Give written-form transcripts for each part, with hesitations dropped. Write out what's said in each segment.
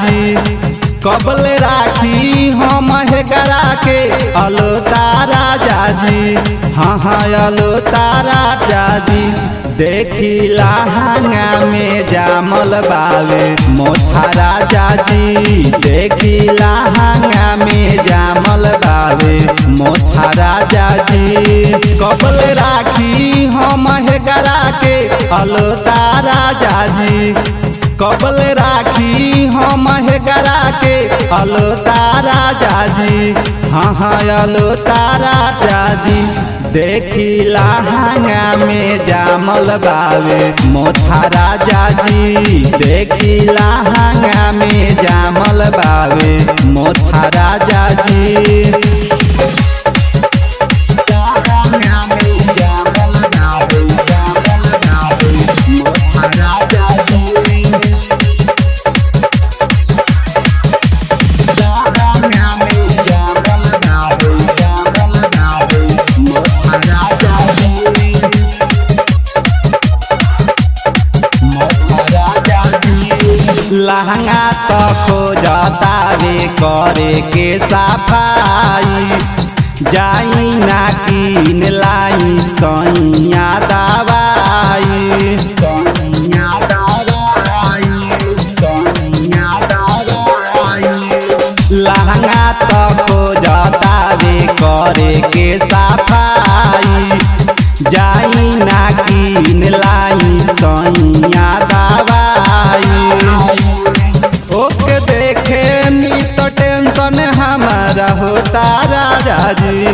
जी, कबल राखी हम हेकरा के अलो तारा जाजी। हाँ हाँ अलो तारा जाजी, देखी लहंगा में जामल बावे मोथा राजा जी। देखी लहंगा में जामल बावे मोथा राजा जी, कबल राखी हम हेकरा के अलो तारा जाजी। कबल राखी हम हेकरा के अलो तारा जाजी। हाँ हाँ अलो तारा जाजी, देखी लहंगा में जामल बावे मोथा राजा जी। देखी लहंगा में जामल बावे मोथा राजा जी। लहंगा तो खोजता रे करे के सफाई, जाई ना कीन लाई सैया दवाई। सैया दवाई, सैया दवाई। लहंगा तो खोजता रे करे के सफाई, जाई ना कीन लाई सैया दवाई। ओके देखे नी तो टेंशन हमारा होता राजा जी।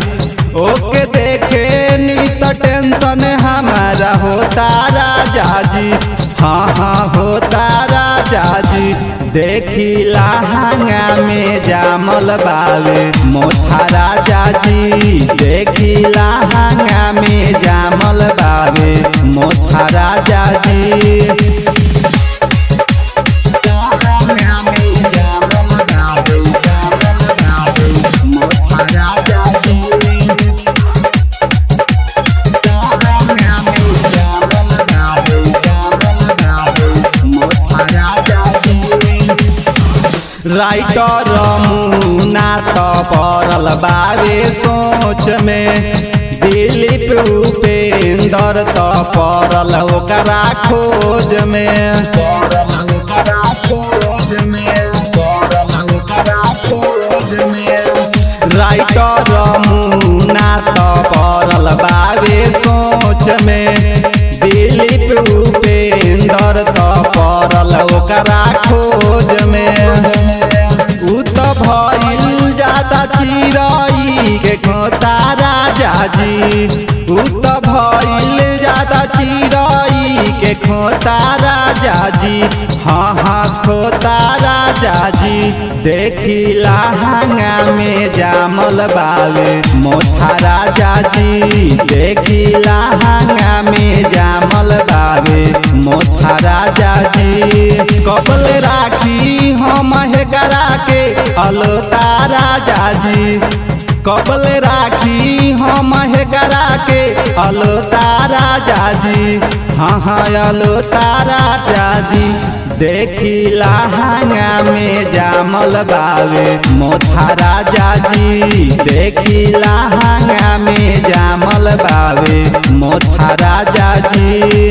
ओके देखे नी तो टेंशन हमारा होता राजा जी। हाँ हाँ होता राजा जी, देखी लहंगा में जामल बावे मोथा राजा जी। देखी लहंगा में जामल बावे मोथा राजा जी। राइटर मुना तो पड़ल बावे सोच में, दिलीप उपेंद्र तो पड़ल ओकरा खोज में। पड़ल ओकरा खोज में, पड़ल ओकरा खोज में। राइटर मुना तो पड़ल बावे सोच में, दिलीप उपेंद्र तो पड़ल ओकरा खोज में। उ तो भइल जाता चिरई के खोता राजा जी। उ तो भइल जाता चिरई के खोता राजा जी। हाँ हाँ खोता राजा जी, देखी लहंगा में जामल बावे मोथा राजा जी। देखी लहंगा में जामल बावे मोथा राजा जी। कबल राखी हम हेकरा के अलो तारा जाजी। कबल राखी हम हेकरा के अलो तारा जाजी। हाँ हाँ अलो तारा जाजी, देखी लहंगा में जामल बावे मोथा राजा जी। देखी लहंगा में जामल बावे मोथा राजा जी।